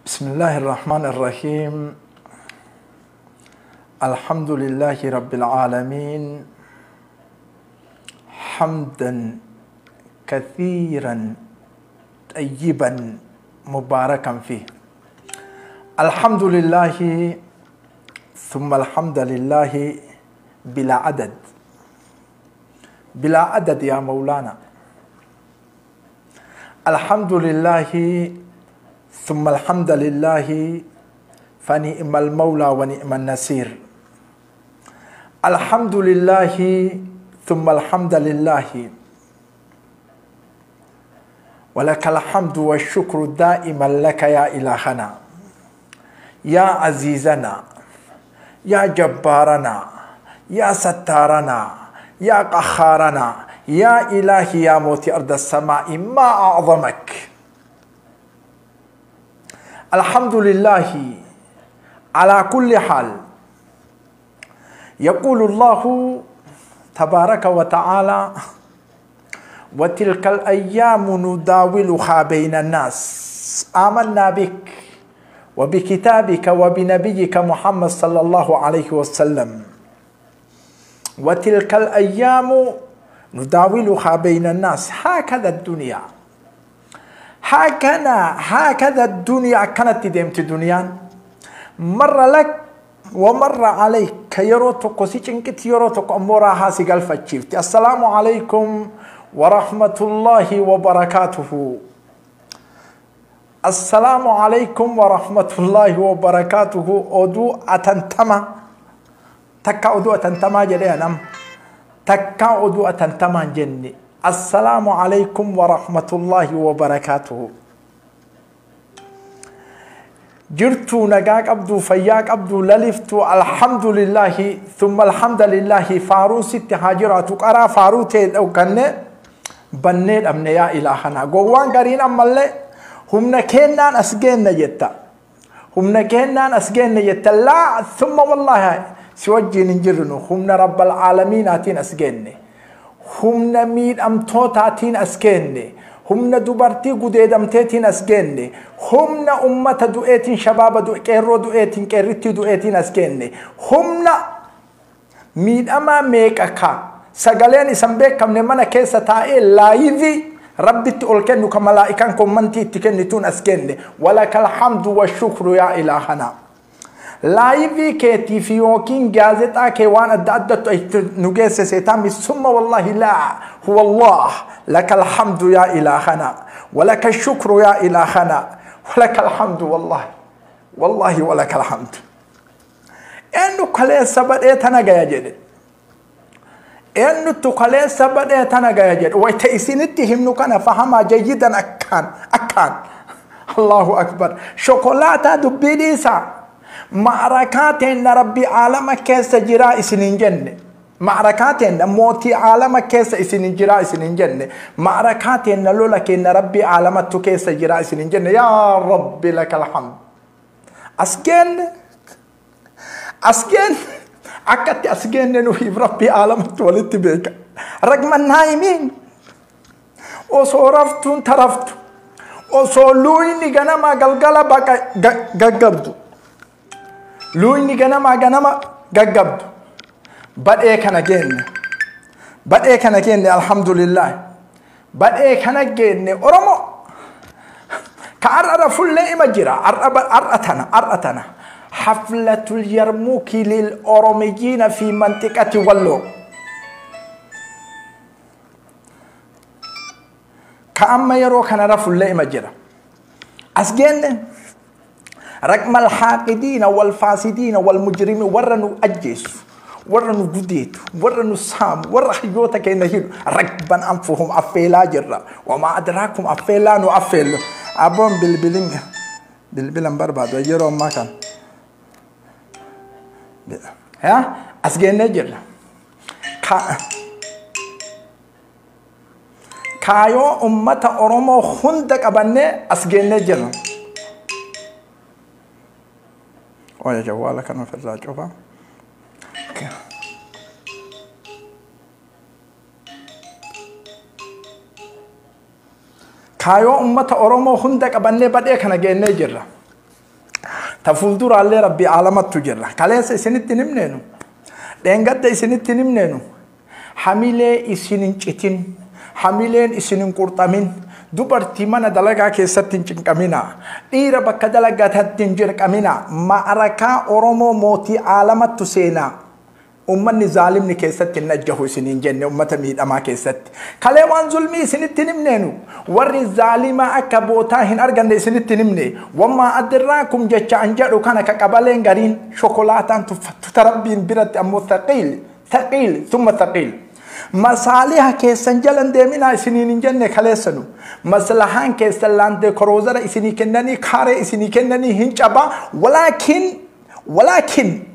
بسم الله الرحمن الرحيم. الحمد لله رب العالمين، حمدا كثيرا طيبا مباركا فيه. الحمد لله ثم الحمد لله بلا عدد، بلا عدد يا مولانا. الحمد لله ثم الحمد لله، فنعم المولى ونعم النصير. الحمد لله ثم الحمد لله، ولك الحمد والشكر دائما لك يا إلهنا، يا عزيزنا، يا جبارنا، يا ستارنا، يا قهارنا، يا إلهي، يا موت أرض السماء، ما أعظمك. الحمد لله على كل حال. يقول الله تبارك وتعالى: وتلك الأيام نداولها بين الناس. آمنا بك وبكتابك وبنبيك محمد صلى الله عليه وسلم. وتلك الأيام نداولها بين الناس. هكذا الدنيا، هكذا الدنيا كانت ديمت دنيا. مر لك ومر عليك، يروتك سيچنكت يروتك أمورها سيقال فتشيفت. السلام عليكم ورحمة الله وبركاته. السلام عليكم ورحمة الله وبركاته. أدو أتنتما تكا، أدو أتنتما جريانم تكا، أدو أتنتما جني. السلام عليكم ورحمة الله وبركاته. جرتو نجاك أبدو فياك أبدو للفتو. الحمد لله ثم الحمد لله. فارون ست هاجراتك أرى فاروتي أو كنّ بنيت أمن يا إلهنا. قوان قرين أم اللي هم نكينان أسجين نجتا، هم نكينان أسجين نجتا. لا ثم والله سوجي نجرنو هم رب العالمين أتين أسجيني، هم نميد أم توتاتين أسجيني، هم ندبرتي قديد أمتيتين أسجيني، هم أمة دوئتين شباب دو كيرو دوئتين كيرتي دوئتين أسجيني، هم ميد أما ميك أكا سجلين اسم بكم نمنا كيسة تاي لايفي ربي تقول كأنه كملائكة كمنتي تكني تون أسجيني. ولك الحمد والشكر يا إلهنا. لايفي كي في يوكين جازتا كي وان أدت نجس سيتامي. ثم والله لا هو الله. لك الحمد يا إلهنا، ولك الشكر يا إلهنا، ولك الحمد والله والله ولك الحمد. إنه كله سبب إيه تنا جاي، إنه تكله سبب إيه تنا جاي. ويتأسين تهم نكنا فهما جيدا أكان أكان. الله أكبر. شوكولاتة دبيديسا معركات إن ربي عالم كيس جراء سنين جنة. معركات إن موتي عالم كيس سنين جراء سنين جنة. معركات إن لولا إن ربي عالم كيس جراء سنين جنة. يا ربي لك الحمد. أسكن أسكن أكت أسكن إنه ربي عالم تولدت بك رغم النايمين وصرفتون ترفت وصلوني جنما قلقلة بق قبض لويني جنما جنما قبض بدأ كان جن بدأ كان جن. الحمد لله بدأ كان جن. أرمو كأرى فل إمجرا أرأتنا أرأتنا حفلة اليرموك للأورميين في منطقة ولو. كأما يرو كان رفل إمجرا أسجن رغم الحاقدين والفاسدين والمجرمين. ورنو أجيس ورنو قديت ورنو سام ورحيوتك إنهيل ركبا أنفهم أفيلا جرا وما أدراكم أفيلا نؤفل أبون بالبلين بالبلن برباد ويرو ما كان ها أسجن نجر كايو أمة أورمو خندق أبني أسجن نجر. ويا جوالك أنا في الراجع. Kaayoo uummata Oromoo hunda qabannee badhee kana geennee jirra. Ta fuulduraallee rabbi aalamattu jirra. Kaleessa isinitti himneenu. Dheengadda isinitti himneenu. Hamilee isin hin citin. Hamileen isin hin qurxamin. Dubartii mana dalagaa keessatti hin cinqamina. Dhiira bakka dalagataatti hin jirqamina. Ma'arakaa Oromoo mootii aalamattu seenaa. Ummanni zaalimni keessatti hin najjahu isiniin jenne ummata miidhamaa keessatti. Kalee waan zulmii isinitti hin himneenu. Warri zaalimaa akka bootaa hin arganne isinitti hin himne. Wammaa addirraakum jecha an jedhu kana ka qabaleen gariin shokolaataan tuffattu tarabbiin biratti ammoo thaqiil thaqiil thumma thaqiil. Masaaliha keessan jalan deeminaa isiniin hin jenne kaleessanu. Maslahaan keessan laandee koroozara isinii kennanii kaaree isinii kennanii hin cabaa. Walaakin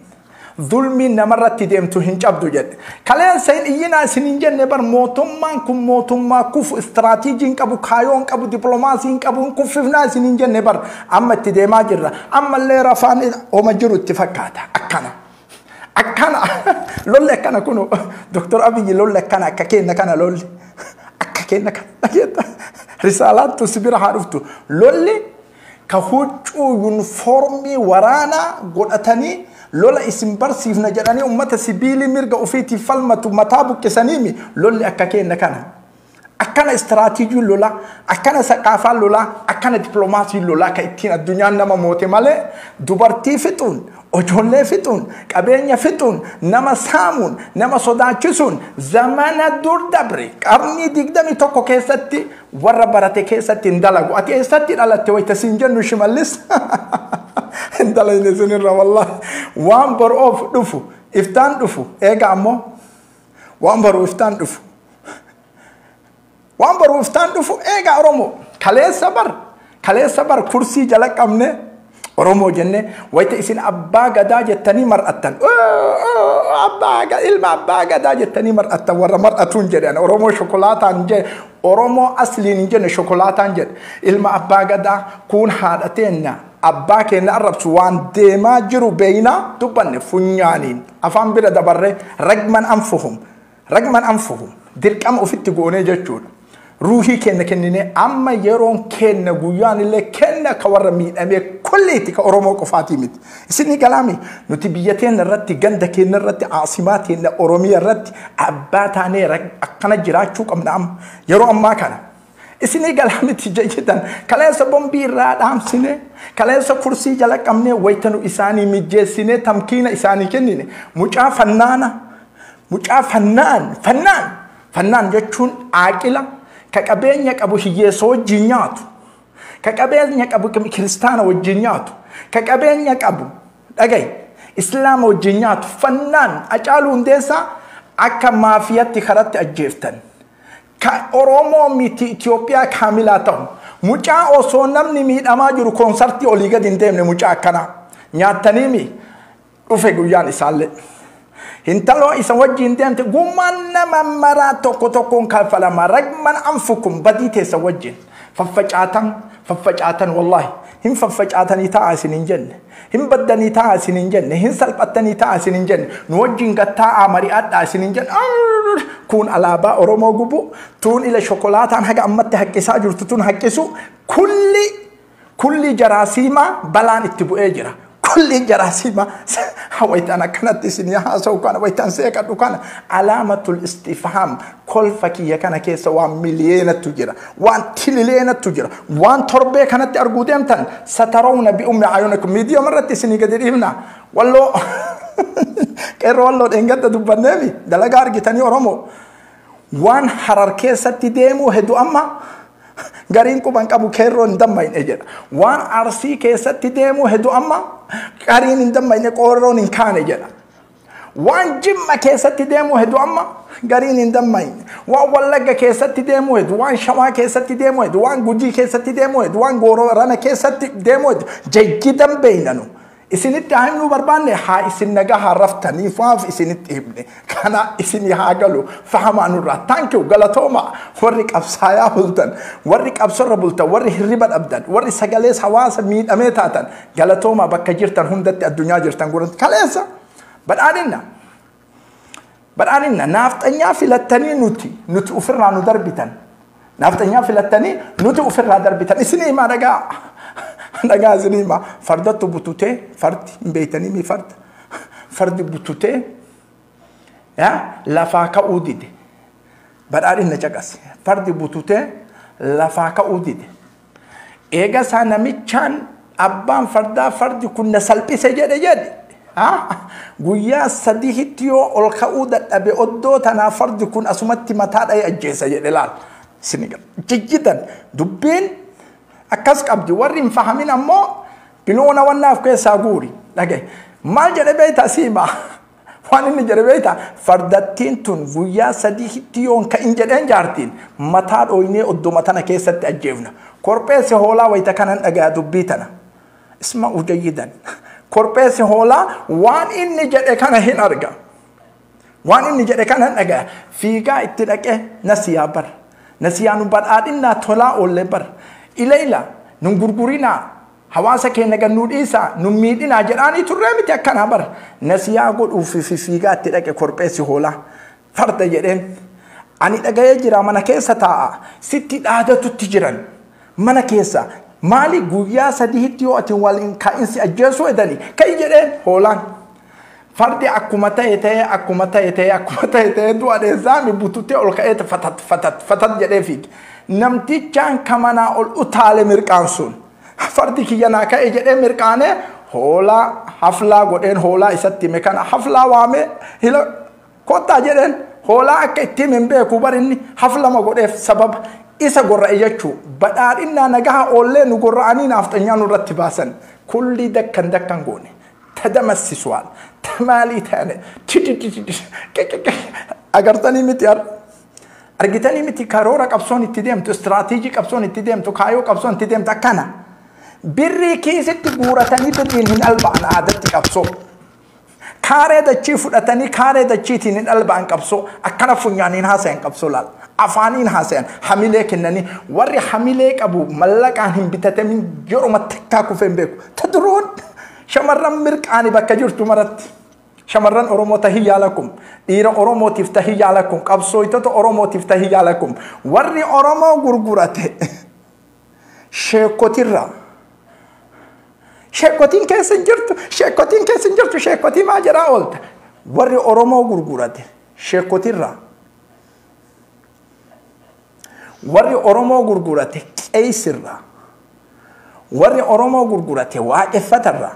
zulmiin namarratti deemtu hin cabdu jedhe. Kaleessa hin iyyinaa isin hin jenne bar mootummaan kun mootummaa kufu istiraatiijii hin qabu, kaayoo hin qabu, dippiloomaasii hin qabu, hin kuffifnaa isin hin jenne bar amma itti deemaa jirra. Ammallee rafaan homa jiru itti fakkaata. Akkana. Akkana. Lolli akkana kunu Dr. Abiyyi lolli akkana akka kenna kana lolli. Akka kenna kana dhageetta. Risaalaattu si bira haa dhuftu. Lolli ka huccuu yunifoormii waraanaa godhatanii lola isin barsiifna jedhanii ummata sibiilii mirga ofiitiif falmatu mataa buqqisaniimi lolli akka kenna kana. Akkana istiraatiijiin lolaa, akkana saqaafaan lolaa, akkana dippiloomaasiin lolaa ka ittiin addunyaan nama moote malee dubartii fixuun, ijoollee fixuun, qabeenya fixuun, nama saamuun, nama sodaachisuun zamana dur dabre qarnii 21 keessatti warra barate keessatti hin dalagu. Ati eessatti dhalatte wayita siin jennu Shimallis? Hin dalagne isinirra wallahi. Waan boru dhufu, iftaan dhufu, eega ammoo waan boru iftaan dhufu. Waan boru iftaan dhufu eega Oromoo. Kaleessa bar kursii jala qabne Oromoo jenne wayita isin abbaa gadaa jettanii mar'attan. Ilma abbaa gadaa jettanii mar'attan warra mar'atuun jedhan Oromoo shokolaataan jedhe Oromoo asliin hin jenne shokolaataan jedhe ilma abbaa gadaa kun haadha teenna abbaa keenya arrabsu waan deemaa jiru beeynaa dubbanne funyaaniin afaan bira dabarre ragman anfuhum dirqama ofitti goonee jechuudha. Ruuhii keenya kenninee amma yeroon keenya guyyaan illee kenna ka warra miidhamee kulliiti ka Oromoo qofaatii miti. Isinii galaami nuti biyya teenya irratti ganda keenya irratti aasimaa teenya Oromiyaa irratti abbaa taanee akkana jiraachuu qabna amma yeroo ammaa kana. Isinii galaamiti jayyitan kaleessa bombii irraa dhaamsine kaleessa kursii jala qabnee wayitanu isaanii mijeessinee tamkiina isaanii kennine mucaa fannaana mucaa fannaan fannaan fannaan jechuun aaqila. Ka qabeenya qabu hiyyeessa wajjin nyaatu, ka qabeenya qabu kiristaana wajjin nyaatu, ka qabeenya qabu dhaga'i islaama wajjin nyaatu fannaan Hacaaluu Hundeessaa akka maafiyatti karatti ajjeeftan. Ka Oromoo miti Itoophiyaa kaamilaa ta'u mucaa osoo namni miidhamaa jiru koonsartii olii gadi hin deemne mucaa akkanaa nyaattaniimi dhufe guyyaan isaallee. Hintaloo isa wajjin deemte gumaan nama maraa tokko tokkoon kaffalama ragman anfukum badii teessa wajjin faffacaatan wallahi hin faffacaatanii ta'a isin hin jenne hin baddanii ta'a isin hin jenne hin salphattanii ta'a isin hin jenne nu wajjin gattaa'aa mari'adhaa isin hin jenne kun alaabaa Oromoo gubu tuun ila shokolaataan haga ammatti haqqisaa jirtu tun haqqisu kulli jaraasiimaa balaan itti bu'ee jira. Kulli jaraasiima wayitaan akkanatti isin haasa'u kana wayitaan seeqadhu kana alaamatul istifhaam kolfa kiyya kana keessa waan miliyeenattu jira waan tilileenattu jira waan torbee kanatti arguu deemtan satarawna bi ummi ayunakum miidiyaa irratti isinii gadi dhiifna walloo qeerroo walloo dheengadda dubbanneemi dalagaa argitanii Oromoo waan Harar keessatti deemuu hedduu amma gariin quban qabu keerroo hin dammayne jedha. Waan Arsii keessatti deemuu hedduu amma gariin hin dammayne qoorroon hin kaane jedha. Waan Jimma keessatti deemuu hedduu amma gariin hin dammayne. Waan Wallagga keessatti deemuu hedduu, waan Shawaa keessatti deemuu hedduu, waan Gujii keessatti deemuu hedduu, waan Goorana keessatti deemuu hedduu jajjidan beeynanu. Isinitti haa himnuu barbaanne haa isin nagaa haa raftanii faaf isinitti himne kana isin haa galu fahamaa nurraa. Thank you galatooma warri qabsaayaa bultan warri qabsorra bultan warri hirriba dhabdan warri sagalees hawaasa miidhamee taatan galatooma bakka jirtan hundatti addunyaa jirtan guranti kaleessa badhaadhinna badhaadhinna naafxanyaa filattanii nuti ofirraa nu darbitan naafxanyaa filattanii nuti ofirraa darbitan isin himaa dhagaa. Dhagaa isinii hima fardattu bututee fardi hin beeytanii mi farda fardi bututee lafaa ka'uu dide. Badhaadhina caqase fardi bututee lafaa ka'uu dide. Eega isaa namichaan abbaan fardaa fardi kun na salphise jedhe jedhe. Guyyaa sadiitti yoo ol ka'uu dadhabe oddoo tanaa fardi kun asumatti mataa dha'ee ajjeesa jedhe laal. Jijjitan dubbiin akkas qabdi warri hin fahamin ammoo biloona wannaaf keessaa guuri. Dhagaye maal jedhe beektaa siima waan inni jedhe beektaa fardattiin tun guyyaa sadiitti yoo hin ka'in jedheen jaartiin mataa dhooynee oddoma tana keessatti ajjeefna. Korbeessi hoolaa wayita kanan dhagaya dubbii tana. Isma'uu jayyidan. Korbeessi hoolaa waan inni jedhe kana hin arga. Waan inni jedhe kana hin dhagaya. Fiigaa itti dhaqee nasiyaa bar. Nasiyaa nu badhaadhinnaa tolaa oollee bar. Ilayla nun gurgurinaa hawaasa keenya gannuu dhiisaa nun miidhinaa jedhaanii turree miti akkanaa bar. Nasiyaa godhuuf fiigaa itti dhaqe korbeessi hoolaa. Farda jedheen ani dhagayee jira mana keessa taa'a sitti dhaadatutti jiran mana keessa maali guyyaa sadiitti yoo ati waliin kaa'insi ajjeesuu edani ka'i jedheen hoolaan. Fardi akkuma ta'e ta'e akkuma ta'e ta'e akkuma ta'e ta'e du'a dheessaami bututee ol ka'ee fatat fatat fatat jedhee fiige. Namtichaan kamanaa ol utaale mirqaan sun. Fardi kiyya naa ka'e jedhee mirqaanee hoolaa haflaa godheen hoolaa isatti hime kana haflaa waamee hila kottaa jedheen hoolaa akka ittiin hin beeku bar inni haflama godheef sababa isa gorra'e jechuu badhaadhinnaa nagaha oollee nu gorra'anii naafxanyaa nurratti baasan kulli dakkan dakkan goone tadamassisuwaal tamaalii taane agartanii miti argitanii miti karoora qabsoon itti deemtu istiraatiijii qabsoon itti deemtu kaayoo qabsoon itti deemtu akkana birrii kiisitti guuratanii birriin hin alba'an aadatti qabsoo. Kaaree dachii fudhatanii kaaree dachiitiin hin alba'an qabsoo akkana funyaaniin haasayan qabsoo laal afaaniin haasayan hamilee kennanii warri hamilee qabu mallaqaan hin bitatamin yeruma takkaa kufee hin beeku ta duroon shamarran mirqaani bakka jirtu maratti shamarran Oromoo tahiyyaa lakum dhiira Oromootiif tahiyyaa lakum qabsooytota Oromootiif tahiyyaa lakum warri Oromoo gurgurate sheekotirraa sheekotiin keessa hin jirtu sheekotiin keessa hin jirtu sheekotii maa jedhaa oolta warri Oromoo gurgurate sheekotirraa warri Oromoo gurgurate qeessirraa warri Oromoo gurgurate waaqeffatarraa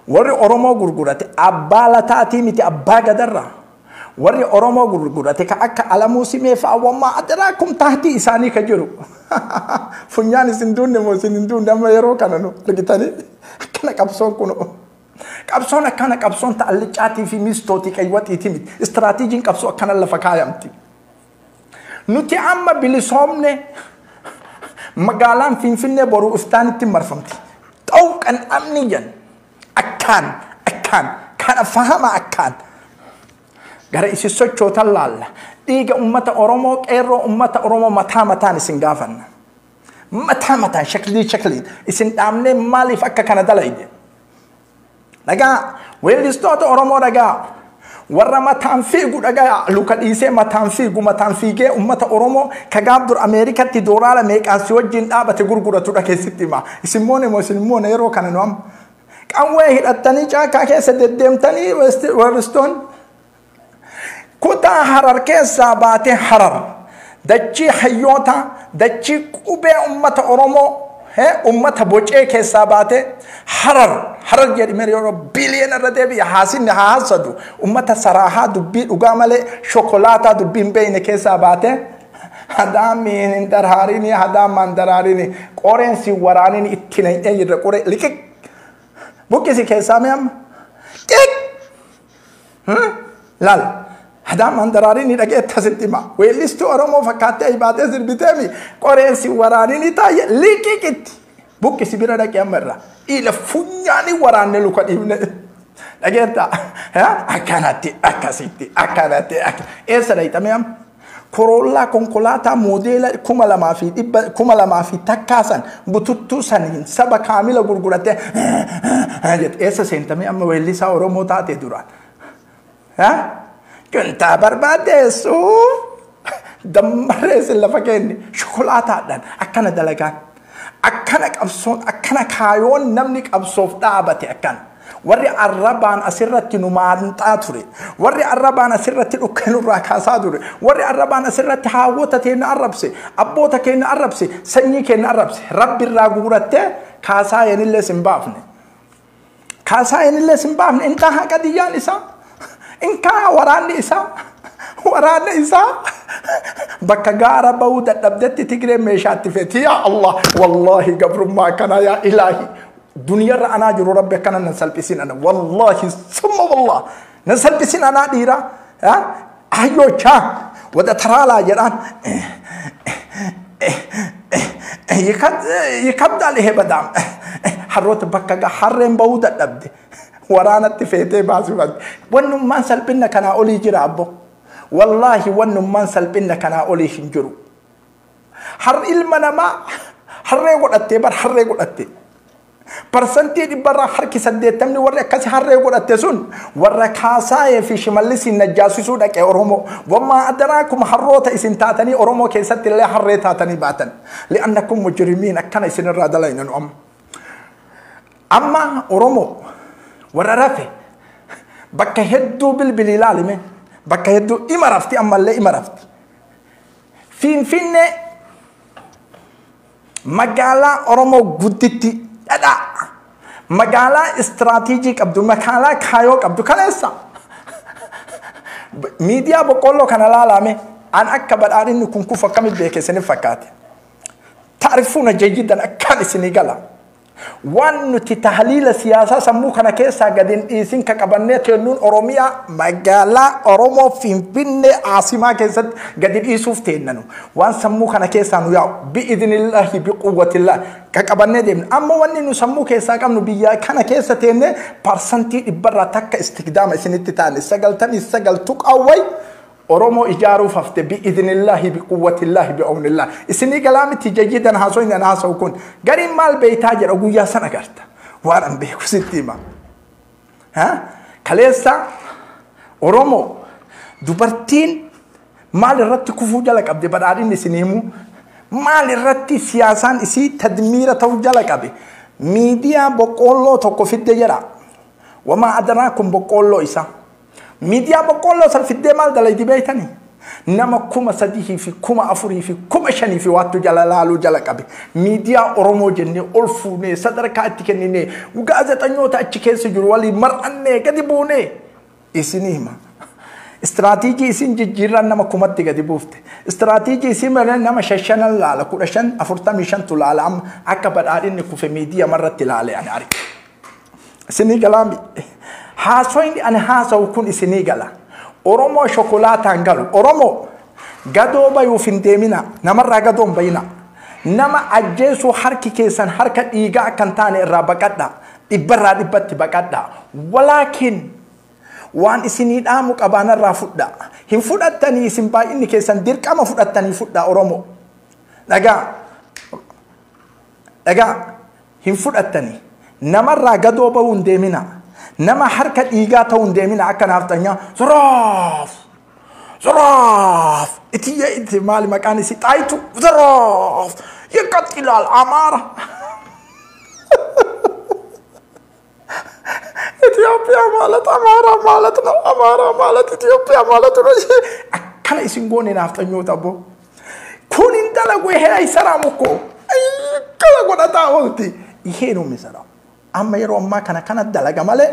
warri Oromoo gurgurate abbaa lataatii miti abbaa gadarraa warri Oromoo gurgurate ka akka Alamuu Simee fa'a wammaa adaraa kumtaatii isaanii ka jiru funyaan isin duunne moo isin hin duunne amma yeroo kana nu argitanii akkana qabsoon kun qabsoon akkana qabsoon ta'allicaatii fi mistootii qayywaxiitii miti istiraatiijiin qabsoo akkana lafa kaayamti. Nuti amma bilisoomne magaalaan Finfinnee boruu iftaanitti marfamti. Xawqan amniyyan akkaan akkaan kana fahama akkaan. Gara isin sochootan laalla. Dhiiga uummata Oromoo qeerroo uummata Oromoo mataa mataan isin gaafanna. Mataa mataan shaklii shakliin isin dhaabnee maaliif akka kana dalayde. Dhagaa weellistoota Oromoo dhagaa warra mataan fiigu dhagaa luka dhiisee mataan fiigu mataan fiigee uummata Oromoo ka gaaf dur Ameerikatti dooraala meeqaan si wajjin dhaabate gurguratu dha keessatti hima. Isin moone moo isin moone yeroo kana nu amma. Qawwee hidhattanii caakaa keessa deddeemtanii weellistoonni. Kutaa Harar keessaa baatee Harar dachii hayyoota dachii qubee uummata Oromoo uummata bocee keessaa baatee Harar Harar jedhame yeroo biliyoona irra deebi'e haasinni haa haasadu uummata saraahaa dubbii dhugaa malee shokolaataa dubbii hin beekne keessaa baatee hadaamiin hin daraarini hadaamaan daraarini qoreen si waraaniin itti naqee jirra qoree liqiq buqqisi keessaa mee amma qiq laal. Hadaamaan daraarini dhageetta sitti hima. Weellistuu Oromoo fakkaattee baatee sirbiteemi qoreen si waraanini taa'e liqiqitti. Buqqisi bira dhaqee amma irraa. Ila funyaanii waraanne luka dhiibne. Dhageetta akkanatti akkasitti akkanatti eessa dhayxame amma? Korollaa konkolaataa moodeela 2001 san bututtuu saniin saba kaamila gurgurattee eessa seentame amma weellisaa Oromoo taate duraan. Juntaa barbaadeessu dammarree isin lafa kenne shokolaataadhaan akkana dalagaan. Akkana qabsoon akkana kaayoon namni qabsoof dhaabate akkana. Warri arrabaan asirratti nu maanxaa ture. Warri arrabaan asirratti dhukkee nurraa kaasaa ture. Warri arrabaan asirratti haawwota keenya arrabse, abboota keenya arrabse, sanyii keenya arrabse. Rabbi irraa guurattee kaasaa yenillee sin baafne. Kaasaa yenillee sin baafne. Intaa haqa diyyaan isaa. Inkaa waraanni isaa. Waraanni isaa bakka gaara bahuu dadhabdetti Tigreen meeshaatti feeti. Yaa Allah, wallaahi gabrummaa kana yaa ilaahi. Duniyarra anaa jiru Rabbi akkana nan salphisin ana. Wallaahi summa wallah nan salphisin anaa dhiira. Ayyochaa wada taraalaa jedhaan yikabdaal ihe badaam. Harroota bakka harreen bahuu dadhabde waraanatti feetee baasifatti. Wannummaan salphinna kanaa olii jira abbo. Wallaahi wannummaan salphinna kanaa olii hin jiru. Har ilma namaa harree godhattee bar harree godhatte. Parsantii dhibbarraa harki 80 warri akkasi harree godhatte sun warra Kaasaayee fi Shimallisiin najjaasisuu dhaqe Oromoo. Wammaa adaraakum harroota isin taatanii Oromoo keessatti illee harree taatanii baatan. Li'annakum mujrimiin akkana isinirraa dalayna nu amma. Amma Oromoo warra rafe bakka hedduu bilbilii ilaalime bakka hedduu ima rafti ammallee ima rafti. Finfinnee magaalaa Oromoo gudditti dhadhaa magaalaa istiraatiijii qabdu magaalaa kaayoo qabdu kaleessa miidiyaa boqqolloo kana laalame an akka badhaadhinni kun kufu akkamitti beeke isiniif fakkaate. Taarifuuna jayyidan akkaan isinii gala. Waan nuti tahliila siyaasaa sammuu kana keessaa gadi hin dhiisin ka qabannee teennuun Oromiyaa magaalaa Oromoo Finfinnee Aasimaa keessatti gadi dhiisuuf teennanu. Waan sammuu kana keessaa nu yaa'u bi'idhnillaahi biquwwatillaahi ka qabannee deemna. Amma wanni nu sammuu keessaa qabnu biyya kana keessa teennee parsantii 100 takka istikdaama isinitti taane 99.9 Oromoo ijaaruuf hafte bi'idhnillaahi biquwwatillaahi bi'awnillaahi. Isinii galaa miti jayyidan haasoo inni haasa'u kun gariin maal beeytaa jedha guyyaa sana agarta. Waan an beeku sitti hima. Kaleessa Oromoo dubartiin maal irratti kufuu jala qabde badhaadhinni isinii himu maal irratti siyaasaan isii tadmiira ta'uu jala qabe miidiyaa boqqoolloo tokko fidde jedha. Wamaa adaraakum boqqoolloo isaa. Miidiyaa boqqoolloo san fiddee maal dalaydi beeytanii? Nama 3,000 fi 4,000 fi 5,000 fi waattu jala laaluu jala qabe. Miidiyaa Oromoo jennee ol fuunee sadarkaa itti kenninee gaazexanyoota achi keessa jiru waliin mar'annee gadi buunee isinii hima. Istiraatiijii isin jijjiirraan nama 1000tti gadi buufte. Istiraatiijii isin malee nama 5 laala 15 45 laala amma akka badhaadhinni kufe miidiyaa marratti laale ani arge. Isinii galaami. Haasoyni ani haasa'u kun isinii gala. Oromoo shokolaataan galu. Oromoo gadoo bayuuf hin deemina. Namarraa gadoo hin bayina. Nama ajjeesuu harki keessan harka dhiigaa akka hin taane irraa baqadha. 100% baqadha. Walaakin waan isinii dhaamu qabaanarraa fudha. Hin fudhattanii isin baay'inni keessan dirqama fudhattanii fudha Oromoo. Dhagaa. Dhagaa. Hin fudhattanii. Namarraa gadoo bahuu hin deemina. Nama harka dhiigaa ta'uu hin deemina akka naafxanyaa zaraaf zaraaf itiyye itti maali maqaan isii xaayitu zaraaf ይቀጥላል አማራ ኢትዮጵያ ማለት አማራ ማለት ነው። አማራ ማለት ኢትዮጵያ ማለት ነው። akkana isin goone naafxanyoota abbo. Kun hin dalagu ይሄ አይሰራም እኮ akkana godhataa oolti. ይሄ ነው የሚሰራው። Amma yeroo ammaa kana kana dalaga malee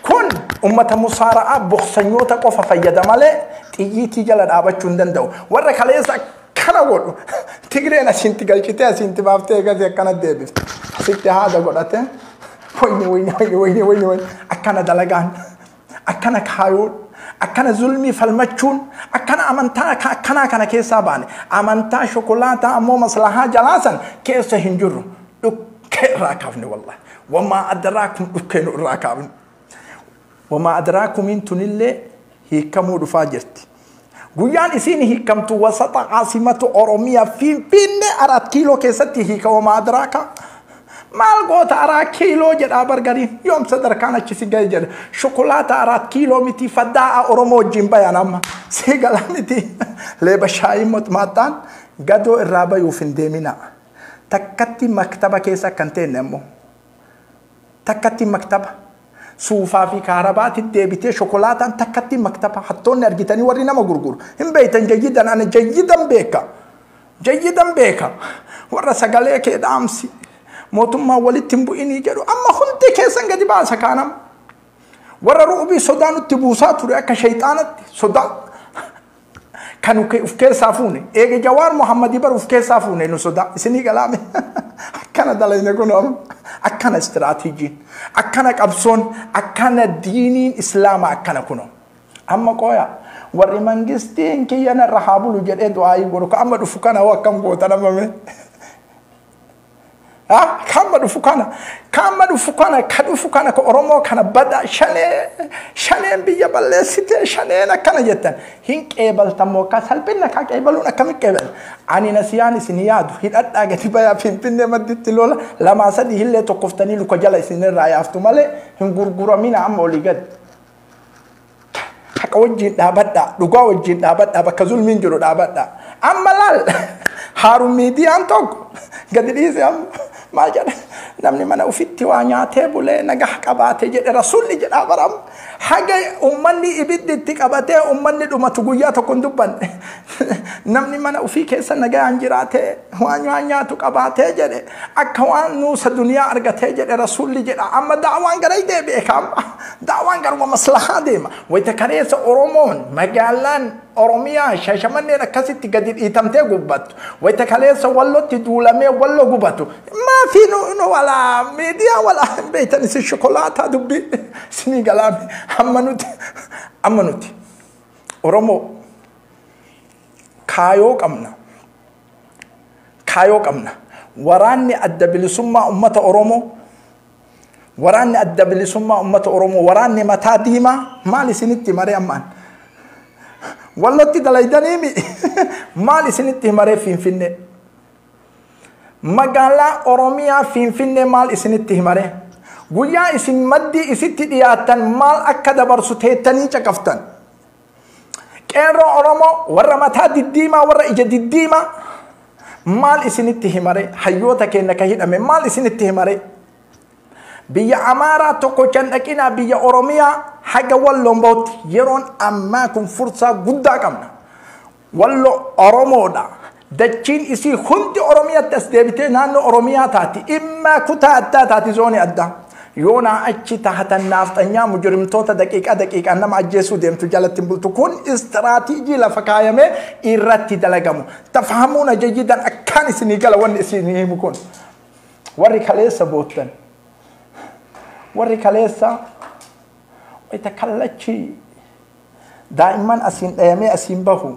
kun ummata musaara'aa boksanyoota qofa fayyada malee xiyyiitii jala dhaabachuu hin danda'u. Warra kaleessa akkana godhu Tigreen asitti galchitee asitti baaftee eegasii akkana deebifte. Asitti haada godhate wayni wayni wayni wayni wayni wayni akkana dalagaan akkana kaayuun akkana zulmii falmachuun akkana amantaa akkanaa kana keessaa baane amantaa shokolaataa ammoo maslahaa jalaasan keessa hin jirru. Dhukkee irraa kaafne wallahi. Wamaa adaraakum dhukkee nu irraa kaafne. Wamaa adaraakumiin tunillee hiikamuu dhufaa jirti. Guyyaan isiin hiikamtu wasata caasimatu Oromiyaa Finfinnee 4 kiiloo keessatti hiika wamaa adaraaka. Maal goota 4 kiiloo jedhaa bargariin yoom sadarkaan achi si gahe jedha. Shokolaata 4 kiiloo miti faddaa Oromoo wajjin bayan amma. Si gala miti. Leeba shaayii maaxaan gadoo irraa bayuuf hin deemina. Takkatti maktaba keessa kan teenne ammoo takkatti maktaba suufaa fi kaarabaatti deebitee shokolaataan takkatti maktaba hattoonni argitanii warri nama gurguru hin beektan jayyidan ana jayyidan beeka jayyidan beeka warra sagalee kee dhaamsi mootummaa walitti hin bu'inii jedhu amma hundi keessan gadi baasa kaanam warra ru'ubii sodaa nutti buusaa ture akka shayxaanatti sodaa kan uf keessaa fuune eega Jawaar Muhammadii bar uf keessaa fuune nu sodaa isinii galaame akkana dalayne kun akkana istiraatiijiin akkana qabsoon akkana diiniin islaama akkana kuno amma qooya warri mangistiin kiyya narra haa bulu jedhee du'aayii godhu ka amma dhufu kana hoo akkam goota namame Kama dhufu kana kama dhufu kana ka dhufu kana ka Oromoo kana bada shanee shaneen biyya balleessite shaneen akkana jettan hin qeebaltammoo ka salphina ka qeebaluun akkami qeebal ani nasiyaan isin yaadu hidhadhaa gadi bayaa Finfinnee madditti lola 2 3 hillee tokkoftanii luka jala isinirraa yaaftu malee hin gurguramina amma olii gadi haqa wajjin dhaabadhaa dhugaa wajjin dhaabadhaa bakka zulmiin jiru dhaabadhaa amma laal haaruun miidiyaan tokko gadi dhiise amma maal jedha namni mana ufitti waa nyaatee bulee nagaa qabaatee jedhe rasuulli jedhaa baram haga ummanni ibiddi itti qabatee ummanni dhumatu guyyaa tokko hin dubbanne namni mana ufii keessa nagaan jiraatee waan waan nyaatu qabaatee jedhe akka waan nuusa duniyaa argatee jedhe rasuulli jedha amma daawaan gara deebi'e kaama daawaan garuma maslahaa deema wayita kareessa Oromoon magaalaan Oromiyaa Shashamanneen akkasitti gadi dhiitamtee gubbattu wayita kaleessa wallotti duulamee wallo gubatu maa fi nu wala miidiyaa wala beektan isin shokolaataa dubbii isinii galaame amma nuti Oromoo kaayoo qabna waraanni adda bilisummaa ummata Oromoo waraanni adda bilisummaa ummata Oromoo waraanni mataa diimaa maal isinitti maree ammaan wallotti dalaydaniimi maal isinitti maree Finfinnee magaalaa Oromiyaa Finfinnee maal isinitti himare guyyaa isin maddii isitti dhiyaattan maal akka dabarsu teettanii caqaftan qeerroo Oromoo warra mataa diddiimaa warra ija diddiimaa maal isinitti himare hayyoota keenya ka hidhame maal isinitti himare biyya Amaaraa tokko can dhaqinaa biyya Oromiyaa haga walloon bahutti yeroon ammaa kun fursaa guddaa qabna wallo Oromoodha dachiin isii hundi Oromiyaatti as deebitee naannoo Oromiyaa taati immaa kutaa addaa taati zoonii addaa yoonaa achi taatan naafxanyaa mujrimtoota daqiiqaa daqiiqaan nama ajjeesuu deemtu jalatti bultu kun istiraatiijii lafa kaayamee irratti dalagamu tafahamuuna jayyidan akkaan isinii gala wanni isinii himu kun warri kaleessa boottan warri kaleessa wayita kallachi daa'imman asiin dhayamee asiin bahu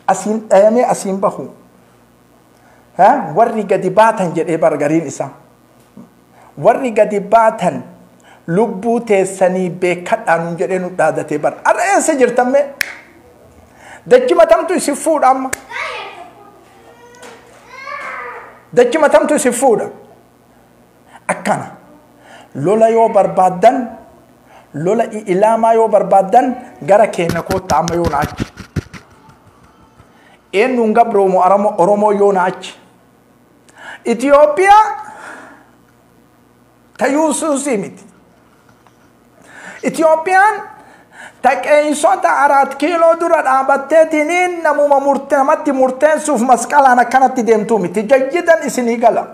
asiin dhayamee asiin bahu warri gadi baatan jedhee bargariin isaa warri gadi baatan lubbuu teessanii beekadhaa nuun jedhee nu dhaadatee bara har'a eessa jirtamme dachi matamtu isin fuudha amma dachi matamtu isin fuudha akkana lola yoo barbaaddan lola ilaamaa yoo barbaaddan gara keenya koottaa amma yoo naachi eenyuun gabroomu Oromoo yoo naachi Itoophiyaa ta Yuusuusii miti Itoophiyaan ta qeensota 4 kiiloo dura dhaabatteetiniin namuma namatti murteessuuf masqalaan akkanatti deemtuu miti jayyidan isinii gala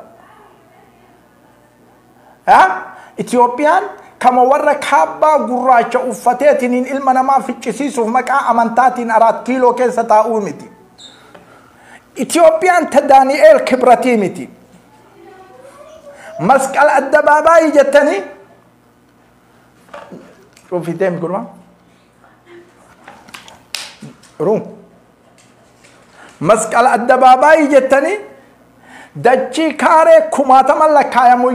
Itoophiyaan kama warra kaabbaa gurraacha uffateetiniin ilma namaa ficcisiisuuf maqaa amantaatiin 4 kiiloo keessa taa'uu miti Itoophiyaan ta Daani'eel Kibratii miti masqala addabaabaayii jettanii cuufiteem gurma ruum masqala addabaabaayii jettanii dachii kaaree kumaatama lakkaayamu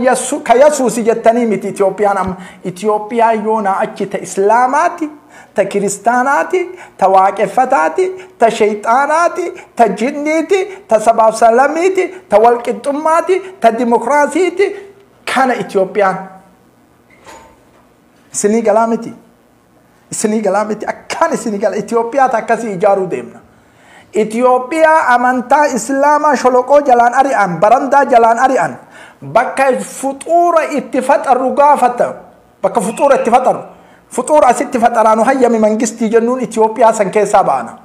ka Yesuusi jettanii miti Itoophiyaan amma Itoophiyaa yoonaa achi ta Islaamaati ta Kiristaanaati ta Waaqeffataati ta Shayxaanaati ta Jinniiti ta sabaaf salamiiti ta walqixxummaati ta dimokiraasiiti kana Itoophiyaan isinii galaa miti isinii galaa miti akkaan isinii gala Itoophiyaa ta akkasii ijaaruu deemna Itoophiyaa amantaa Islaamaa sholoqoo jalaan ari'an, barandaa jalaan ari'an, bakka fuxuura itti faxarru gaafata, bakka fuxuura itti faxarru, fuxuura asitti faxaraanu hayyami mangistii jennuun Itoophiyaa san keessaa baana.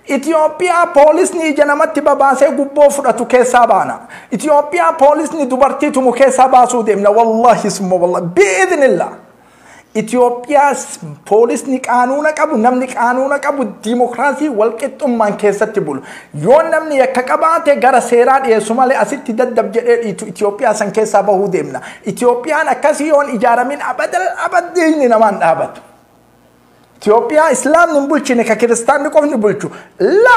Itoophiyaa poolisni ija namatti babaasee gubboo fudhatu keessaa baana. Itoophiyaa poolisni dubartii tumu keessaa baasuu deemna. Wallahi summa wallahi bi'idhnillah. Itoophiyaa poolisni qaanuuna qabu, namni qaanuuna qabu, diimokiraasii walqixxummaan keessatti bulu. Yoo namni yakka qabaate gara seeraa dhiyeessu malee asitti daddab jedhee dhiitu Itoophiyaa san keessaa bahuu deemna. Itoophiyaan akkasii yoon ijaaramin abadal abaddiini namaan dhaabatu. Itoophiyaa Islaamni hin bulchine ka kiristaanni qofni bulchu. La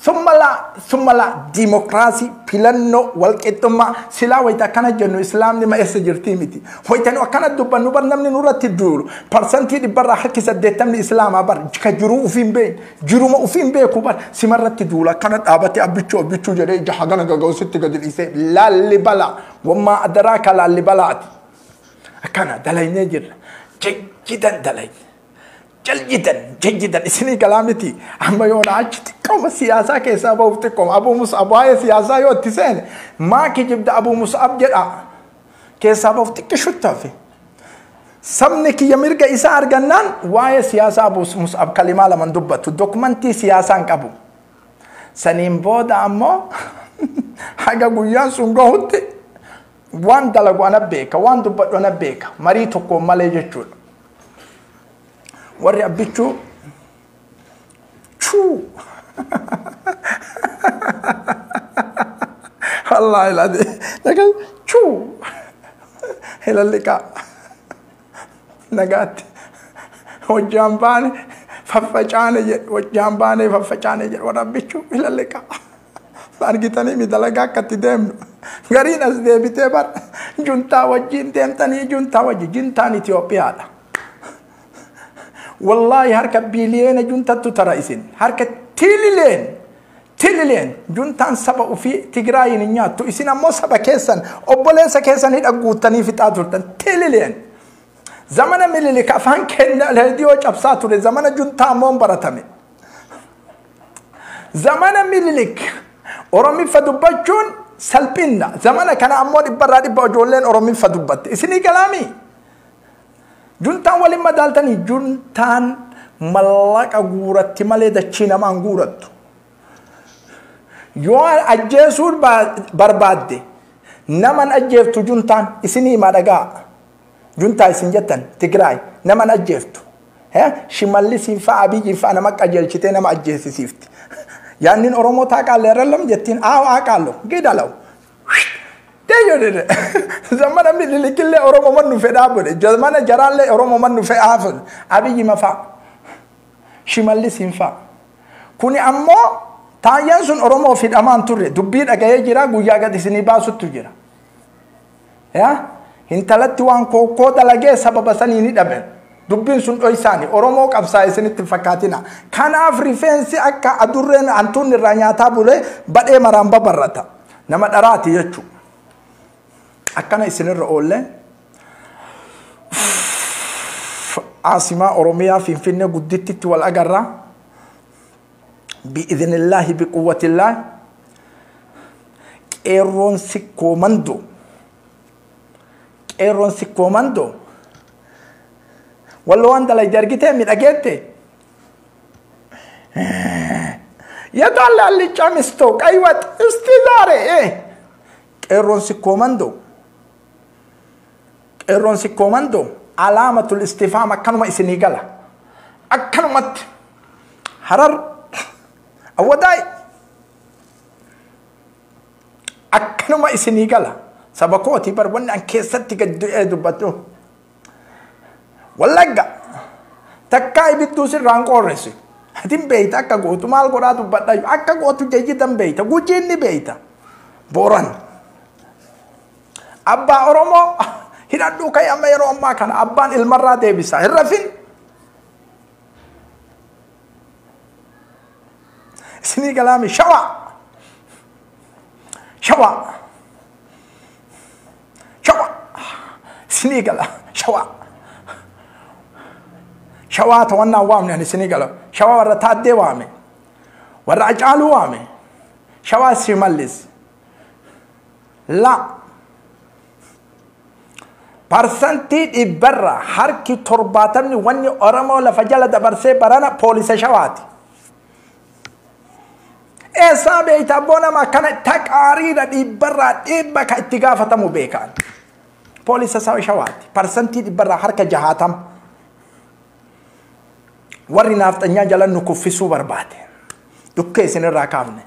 summa la summa la diimokiraasii filannoo walqixxummaa silaa wayita akkana jennu Islaamni ma eessa jirtii miti. Wayita nu akkana dubbannu bar namni nurratti duulu. 80% Islaamaa bar ka jiruu ufiin beeku jiruma ufiin beeku bar simarratti duula akkana dhaabate abbichuu abbichuu jedhee ija hagana gaga'usitti gadi dhiisee laalli balaa wammaa adaraaka laalli balaati. Akkana dalaynee jirra. Jejjidan dalayne. Jaljidan jejjidan isinii galaa miti amma yoona achi xiqqooma siyaasaa keessaa bahuuf xiqqooma Abuu Mus'ab waa'ee siyaasaa yoo itti seene maa kijibda Abuu Mus'ab jedha keessaa bahuuf xiqqishutti hafe. Sabni kiyya mirga isaa argannaan waa'ee siyaasaa Abuu Mus'ab kalimaa laman dubbatu dokumentii siyaasaa hin qabu. Saniin booda ammoo haga guyyaan sun gahutti waan dalagu ana beeka waan dubbadhu ana beeka marii tokkoon malee jechuudha. Warri abbichuu chuu wallaahi laadi nagaa chuu hilalliqaa nagaatti hojjaan baane faffacaane jedhe hojjaan baane faffacaane jedhe warri abbichuu hilalliqaa argitanii mi dalagaa akkatti deemnu gariin as deebitee bar juntaa wajjin deemtanii juntaa wajjin juntaan Itoophiyaadha. Wallahi harka biliyeena juntattu tara isin harka tilileen tilileen juntaan saba ofii Tigraayin hin nyaattu isin ammoo saba keessan obboleessa keessan hidha guuttanii fixaa turtan tilileen. Zamana Minilik afaan keenya reediyoo cabsaa ture zamana juntaa ammoo baratame. Zamana Minilik Oromiffa dubbachuun salphinna zamana kana ammoo 100% ijoolleen Oromiffa dubbatte isinii galaamii. Juntaan waliin madaaltanii juntaan mallaqa guuratti malee dachii namaan guurattu. Yoo ajjeesuu barbaadde naman ajjeeftu juntaan isinii himaa dhagaa. Juntaa isin jettan Tigraay naman ajjeeftu. Shimallisiin fa'a Abiyyiin fa'a nama qajeelchitee nama ajjeesisiifti. Yaannin Oromoo taaqaallee irra lam jettiin aaw aaqaallo gidalaw. Zamana Minilikillee Oromoo mannu fedhaa godhe zamana jaraallee Oromoo mannu fedhaa godhe Abiyyi mafaa Shimallisiin fa'a. Kuni ammoo taayyaan sun Oromoo hidhamaan turre dubbii dhaga'ee jira guyyaa gad isinii baasuttu jira. Intalatti waan kookoo dalagee sababa sanii ni dhabe. Dubbiin sun dhoysaani Oromoo qabsaa isinitti fakkaatina. Kanaaf rifeensi akka adurreen hantuunni irraa nyaataa bulee badhee maraan babarrata. Nama dharaati jechuudha. Akkana isinirra oolle Asimaa Oromiyaa Finfinnee guddittitti wal agarra. Bi'idhnillaahi biquwwatillaahi qeerroon sikkoo mandoo qeerroon sikkoo mandoo walloo waan dalayde argitee midhageette የታለ አልጫ ሚስቶ ቀይ ወጥ እስቲ ዛሬ qeerroon sikkoo mandoo qeerroon sikkoo mandoo alaamatul istifaam akkanuma isinii gala akkanumatti Harar Awwadaay akkanuma isinii gala saba kooti bar wanni an keessatti gad du'ee dubbatu Wallagga takkaa ibidduu sirraan qorreessu atin beeyta akka gootu maal godhaa dubbadha akka gootu jayyitan beeyta gujiin ni beeyta Booran abbaa Oromoo hidhadhuu ka'e amma yeroo ammaa kana abbaan ilmarraa deebisa hin rafin isinii galaami shawa shawa shawa isinii gala shawa shawaa tawannaa waamne ani isinii gala shawaa warra taaddee waame Warra Hacaaluu waame. Shawaa Shimallis. La. Parsantii 100 harki 70 wanni Oromoo lafa jala dabarsee barana poolisa Shawaati. Eessaa beeyta abboo nama akkana taqaariidha 100% ka itti gaafatamu beekaan. Poolisa Shawaati. Parsantii 100 harka 60. Warri naafxanyaa jala nu kuffisuu barbaade. Dhukkee isinirraa kaafne.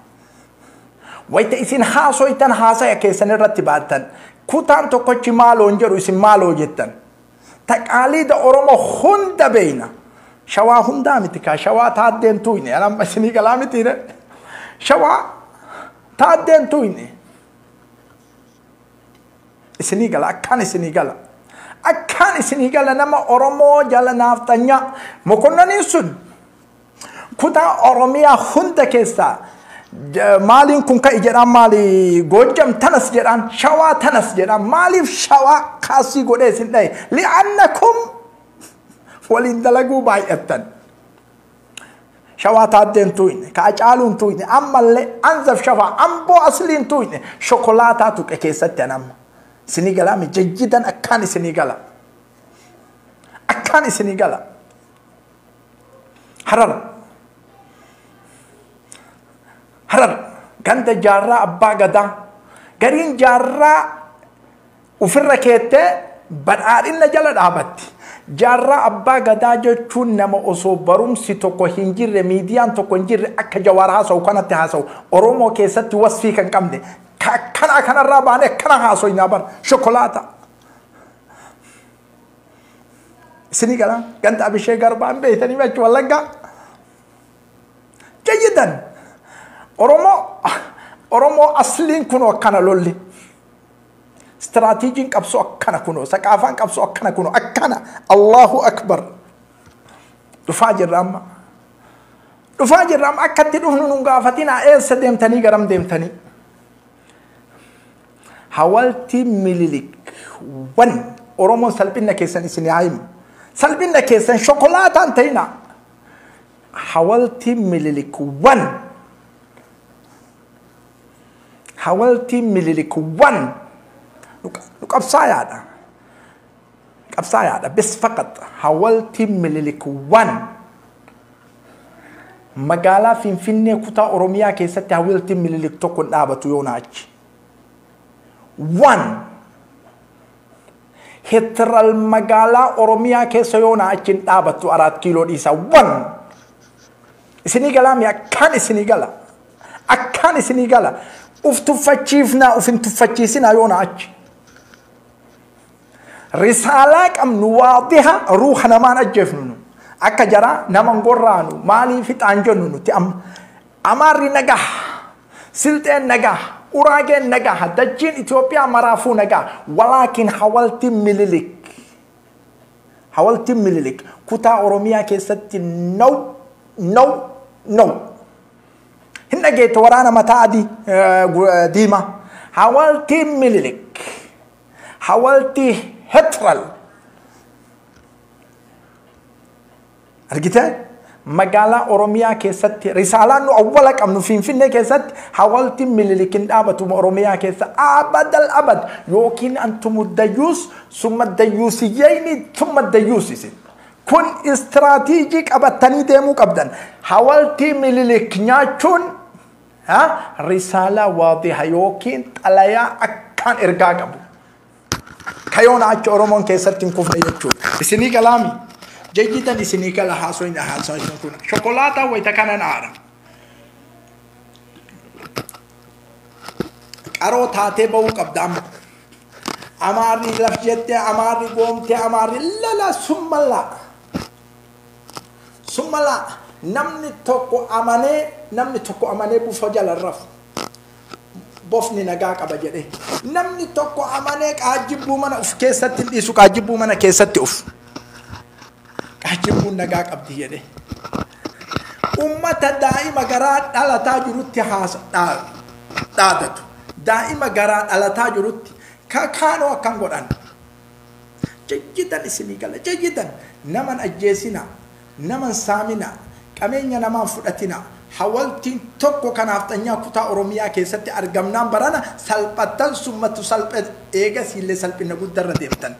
Wayita isin haasoytan haasaya keessan irratti baattan. Kutaan tokkochi maaloo hin jedhu isin maaloo jettan. Taqaaliida Oromoo hunda beeyna. Shawaa hundaa miti kaa shawaa taaddeen tuyne. Anamma isinii galaa mitiire. Shawaa taaddeen tuyne. Isinii gala akkaan isinii gala. Akkaan isinii gala nama Oromoo jala naafxanyaa. Mokonnaniin sun kutaa Oromiyaa hunda keessaa maaliin kun ka'i jedhaan maali Goojjam tanas jedhaan Shawaa tanas jedhaan maaliif Shawaa kaasii godhee isin dhahe li'annakum waliin dalaguu baay'attan. Shawaa taaddeen tuyne ka Hacaaluun tuyne ammallee anzaf shafaa amboo asliin tuyne shokolaataa tuqe keessatti anamma. Isinii galaa mi jajjidan akkaan isinii gala. Akkaan isinii gala. Harar. Harar ganda jaarraa abbaa gadaa gariin jaarraa ofirra keettee badhaadhina jala dhaabatti. Jaarraa abbaa gadaa jechuun nama osoo barumsi tokko hin jirre miidiyaan tokko hin jirre akka Jawaar haasa'u kanatti haasa'u Oromoo keessatti wasfii kan qabne akkana kanarraa baanee akkana haasoynaa bara shokolaata. Isinii galaa ganda Abishee Garbaan beeytanii achi Wallaggaa. Jayyidan. Oromoo asliin kunoo akkana lolli. Istiraatiijiin qabsoo akkana kunoo, saqaafaan qabsoo akkana kunoo, akkana. Allahu akbar. Dhufaa jirra amma. Dhufaa jirra amma akkatti dhufnu nun gaafatinaa eessa deemtanii garam deemtanii. Hawaltii Minilik wan Oromoon salphina keessan isin haa himu. Salphina keessan shokolaataan ta'inaa. Hawaltii Minilik wan. Hawaltii Minilik wan. Nu qabsaayaadha. Qabsaayaadha. Bis faqat. Hawaltii Minilik wan. Magaalaa Finfinnee kutaa Oromiyaa keessatti hawaltii Minilik tokko hin dhaabatu yoona achi. Wan. Heteral magaalaa Oromiyaa keessa yoona achi hin dhaabattu 4 kiiloo dhiisa. Wan. Isinii galaa mi akkaan isinii gala. Akkaan isinii gala. Uf tuffachiifnaa uf hin tuffachiisinaa yoona achi. Risaalaa qabnu waadiha ruuha namaan ajjeefnu nu. Akka jaraa nama gorraanu maaliif fixaan jennu nuti amma. Amaarri nagaa, Silxeen nagaa, Uraageen nagaa, dachiin Itoophiyaa maraafuu nagaa. Walaakin hawaltii Minilik. Hawaltii Minilik kutaa Oromiyaa keessatti no no no. Hin dhageettu waraana mataa adii diimaa. Hawaltii Minilik. Hawaltii Hetral. Argitee? Magaalaa Oromiyaa keessatti risaalaan nu awwala qabnu Finfinnee keessatti hawaltii Minilik hin dhaabatu Oromiyaa keessa abadal abad yookiin antumu dayyuus summa dayyuusiyyeyni summa dayyuusisin. Kun istiraatiijii qabatanii deemuu qabdan. Hawaltii Minilik nyaachuun risaalaa waadiha yookiin xalayaa akkaan ergaa qabu. Kayoona achi Oromoon keessatti hin kufne jechuudha. Isinii galaami. Jayyidan isinii gala haasoyna haasoyna kun. Shokolaataa wayita kanan aara. Qaroo taatee ba'uu qabda amma. Amaarri laf jettee, amaarri goomtee, amaarri lala summa laa. Summa laa. Namni tokko amanee bufa jala rafu. Bofni nagaa qaba jedhee. Namni tokko amanee qaajjibbuu mana of keessatti hin dhiisu qaajjibbuu mana keessatti of. Qaajjibbuun nagaa qabdi jedhee. Ummata daa'ima garaa dhalataa jirutti dhaadatu. Daa'ima garaa dhalataa jirutti kaanoo akkan godhan. Jajjidan isinii gala jajjidan naman ajjeesinaa naman saaminaa qabeenya namaan fudhatinaa Hawaltiin tokko kanaaf xanyaa kutaa Oromiyaa keessatti argamnaan barana salphattan summattu salphe eegasiillee salphina guddarra deemtan.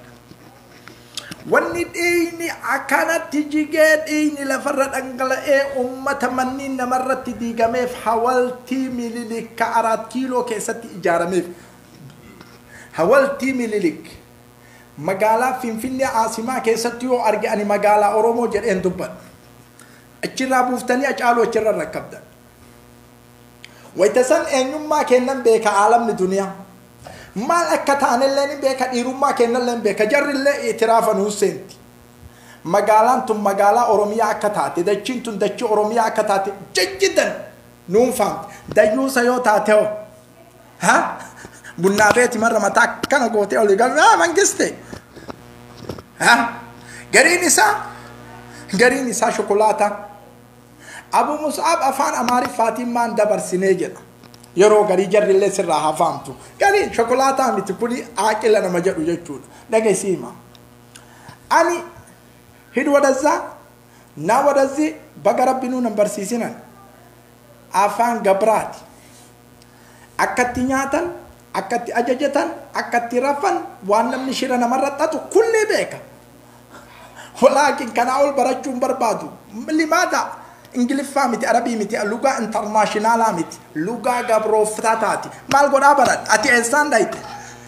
Wanni dhiigni akkanatti jigee dhiigni lafarra dhangala'ee uummata manniin namarratti diigameef hawaltii Minilik ka 4 kiiloo keessatti ijaarameef. Hawaltii Minilik magaalaa Finfinnee Aasimaa keessatti yoo arge ani magaalaa Oromoo jedheen dubbadha. Achirraa buuftanii Hacaaluu achirra rakkabdan. Wayita san eenyummaa kennan beeka aalamni duniyaa. Maal akka taanellee ni beeka, dhiirummaa kennallee ni beeka, jarrillee itiraafa nuun seenti. Magaalaan tun magaalaa Oromiyaa akka taate, dachiin tun dachii Oromiyaa akka taate jajjidan nuun faamte. Dayyuusa yoo taate hoo? Ha? Bunnaa beeti marra mataa akkana gootee olii galu, haa mangiste. Ha? Gariin isaa shokolaataa. Abu Mus'ab afaan Amaariffaatiin maan dabarsinee jedha. Yeroo garii jarrillee sirraa haa faamtu. Garii shokolaataa miti kuni aaqila nama jedhu jechuudha. Dhageessiima. Ani hid wadazaa na wadazii baga rabbi nuun hin barsiisinan. Afaan gabraati. Akkatti nyaatan, akkatti ajajatan, akkatti rafan, waan namni shira namarra xaxu kulli beeka. Walaakin kanaa ol barachuun barbaadu. Limaadha? Ingiliffaa miti, Arabii miti, lugaa intarnaashinaalaa miti, lugaa gabrooftaa taati. Maal godhaa baradha? Ati eessaan dhayite?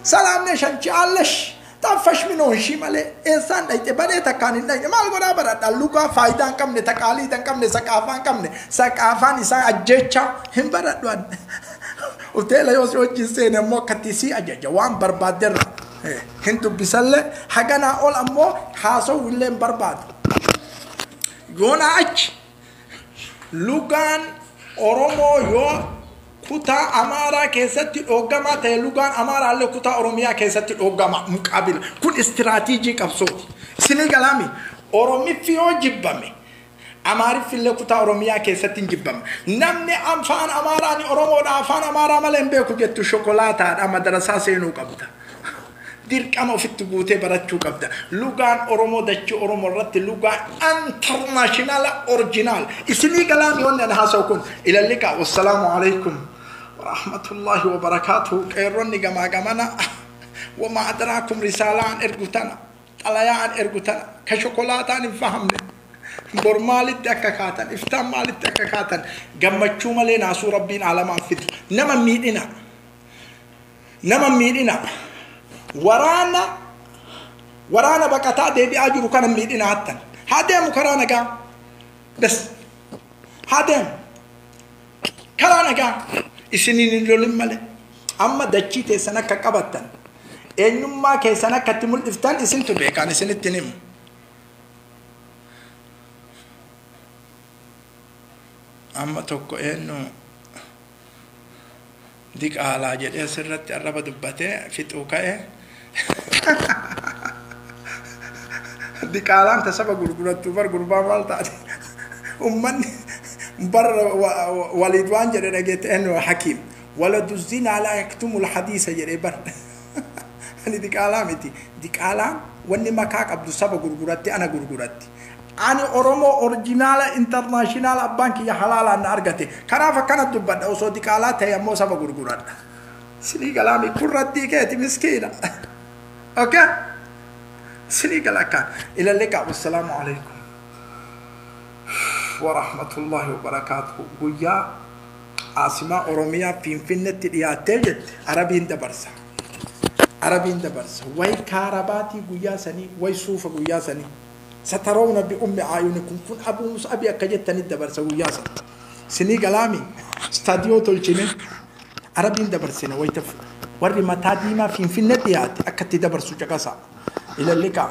Salaamne shanchi allesh. Xaffash minoonshii malee eessaan dhayite? Badee takkaan hin dhayne. Maal godhaa baradha? Lugaa faayidaa hin qabne, taqaalii hin qabne, saqaafaa hin qabne, saqaafaan isaa ajjecha hin baradhu. Hoteela yoo si wajjin seene immoo akkatti si ajaja waan barbaadderra. Hin dubbisallee haganaa ol ammoo haasawuu illee hin barbaadu. Yoonaa achi lugaan Oromoo yoo kutaa Amaaraa keessatti dhooggamaa ta'e lugaan Amaaraallee kutaa Oromiyaa keessatti dhooggama muqaabila. Kun istiraatiijii qabsooti. Isinii galaami Oromiffi yoo jibbame Amaariffillee kutaa Oromiyaa keessatti hin jibbama. Namni afaan Amaaraan Oromoodha afaan Amaaraa malee hin beeku jettu shokolaataadha madarasaa seenuu qabda. Dirqama ofitti guutee barachuu qabda. Lugaan Oromoo dachii Oromoo irratti lugaa intarnaashinaala orjinaal. Isinii galaami wanni ani haasa'u kun ilalliqa. Wassalaamu alaikum warahmatullahi wabarakaatuhu. Qeerronni gamaa gamana wamaa adraakum risaalaan ergu tana xalayaan ergu tana ka shokolaataan hin fahamne. Bor maalitti akka kaatan, iftaan maalitti akka kaatan, gammachuu malee naasuu rabbiin alamaan fidu. Nama miidhina. Nama miidhina. Waraana baqataa deebi'aa jiru kana miidhina hattan. Haa deemu karaa nagaa. Bas. Haa deemu. Karaa nagaa. Isiniin hin lolin malee. Amma dachii teessan akka qabattan. Eenyummaa keessan akka itti mul'iftan isintu beekaan isinitti himu. Amma tokko eenyu diqaalaa jedhee sirratti arraba dubbatee fixuu ka'e. Diqaalaan tasaba gurgurattu bar gurbaa maal taate? Ummanni bar waliid waan jedhe dhageette eenyu hakiim. Waladu zinaa laa yaktumul hadiisa jedhee bar. Ani diqaalaa miti. Diqaalaan wanni makaa qabdu saba gurguratti ana gurguratti. Ani Oromoo orjinaala intarnaashinaala abbaan kiyya halaalaan na argate. Kanaaf akkana dubbadha osoo diqaalaa ta'e ammoo saba gurguradha. Sinii galaami kun raddii keeti miskiina. Okay? Sinii gala akkaan. Ilalliqa. Wassalaamu alaikum warahmatullahi wabarakaatuhu. Guyyaa Aasimaa Oromiyaa Finfinneetti dhiyaattee jette Arabiin dabarsa. Arabiin dabarsa. Way kaarabaatii guyyaa sanii, way suufa guyyaa sanii. Satarawna bi ummi ayunikum kun Abu Mus'abi akka jettanitti dabarsa guyyaa sana. Sinii galaami istaadiyoo tolchine Arabiin dabarsine wayita warri mataa diimaa Finfinnee dhiyaate akka itti dabarsu caqasa. Ilalliqa.